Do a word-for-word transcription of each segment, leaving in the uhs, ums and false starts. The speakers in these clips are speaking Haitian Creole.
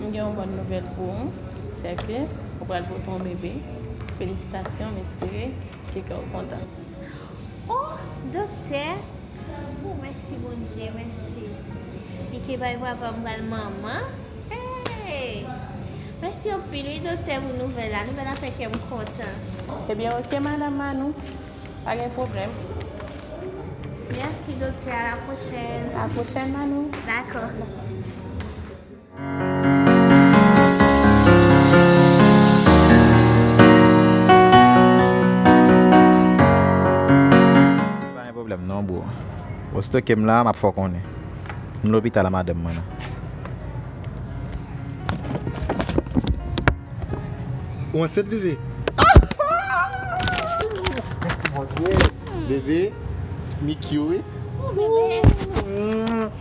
Mwen gen yon bòn nouvèl pou ou, sè ke ou pral pote yon bebe. Felisitasyon, m espere ke kè w kontan. O, doktè! O, mèsi Bondye, mèsi. Li te bay papa m pral manman. Hey! Mèsi anpil wi doktè pou nouvèl la. Nouvèl la fè kè m kontan. Ebyen, oke, madanm Manou. Pa gen pwoblèm. Mèsi doktè, a la pwochèn. A la pwochèn, Manou. Dakò. Pa gen pwoblèm non, bro. Ou stoke m la, m ap fè w konnen. M lopital a madanm mwen nan. Ou ansent, bebe? Mèsi Bondye. Bebe, Mickey wi. O bebe.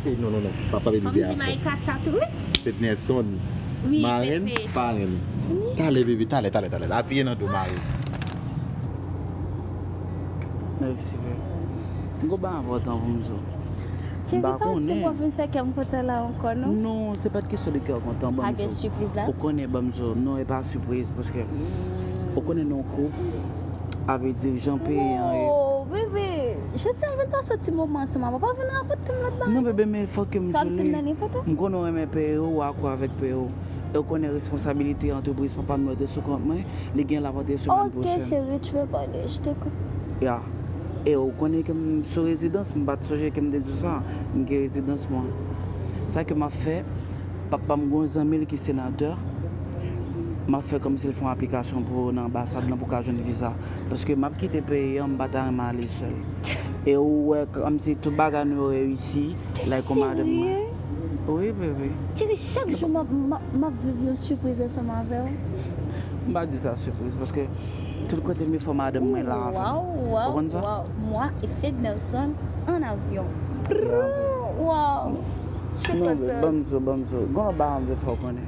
Eh, non, non, non. Papa bebe Fò m di a fò. Maïka sa tou wi. Fed Nelson. Wi, Marenn, Fefe. parenn. Talè, bebe, talè, talè, talè. Apiye nan do mari. Mèsi, bebe. M gon bagay enpòtan pou m di w. Cheri, Ba, pa di konnen. W ap vin fè kè m kontan la ankò, non? Non, se pa t kesyon de kè kontan, ban Pa m gen di w. sipriz la? Ou konnen, ban m di w. Non, e pa sipriz, paske ou konnen nan yon koup, a vle di jan peyi an ye. Oh, bebe, jodi a m vin pase yon ti moman ansanm avè w. Pa vin rakonte m lòt bagay. Non, bebe, men fòk ke m Sa w ap di m sou nan li. nenpòt. M konnen w renmen peyi w, w akò avèk peyi w. E w konnen responsabilite antrepriz papa m yo te sou kont mwen, li gen l ap antre semèn Ok, pwochèn. Chérie, tu peux parler, je t'écoute. Ya. E w konnen ke m sou rezidans, m pa t sonje ke m te di w sa, m gen rezidans mwen. Sa ke m ap fè, papa m gen yon zanmi l ki senatè, m ap fè kòmsi l fè yon aplikasyon pou nan anbasad lan pou ka jwenn viza. Paske m ap kite peyi an, m pa ta renmen ale sèl. E ou wè kòmsi tout bagay nou yo reyisi, like kòm madanm mwen. Wi, bebe. Cheri, chak jou m ap, m ap, m ap viv yon sipriz ansanm avè w. M pa di sa sipriz, paske tout kote m ye fò madanm mwen la avè m. Waw, waw, Ou konn sa? Waw. Moi et Fed Nelson en avion. Waw. Non, bebe, ban m di w, ban m di w. Gon lòt bagay m vle fè w konnen.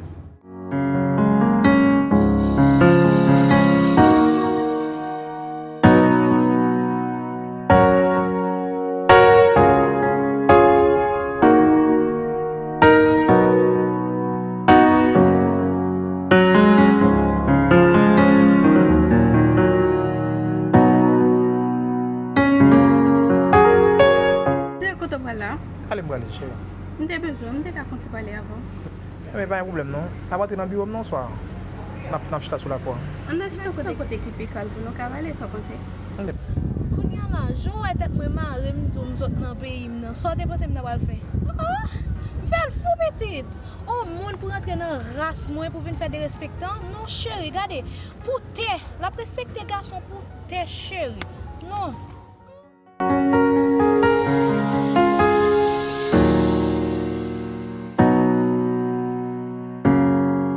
Kote w pral la? Ale m prale, cheri. M te bezwen w, m te ka fè yon ti pale avè w. Ebyen, pa gen pwoblèm non. N ap antre nan biwo m non oswa. N ap, n ap chita sou lapò. Ann al chita kote ki pi kalm pou nou ka pale, sa w panse? Kounye a la, jan w wè tèt mwen mare m tou m sot nan peyi m nan, sa w te panse m ta pral fè? Ah, m fè l fou pitit. On moun pou rantre nan ras mwen pou vin fè derespektan? Non cheri, gade, pou tè, l ap respekte gason pou tè cheri. Non.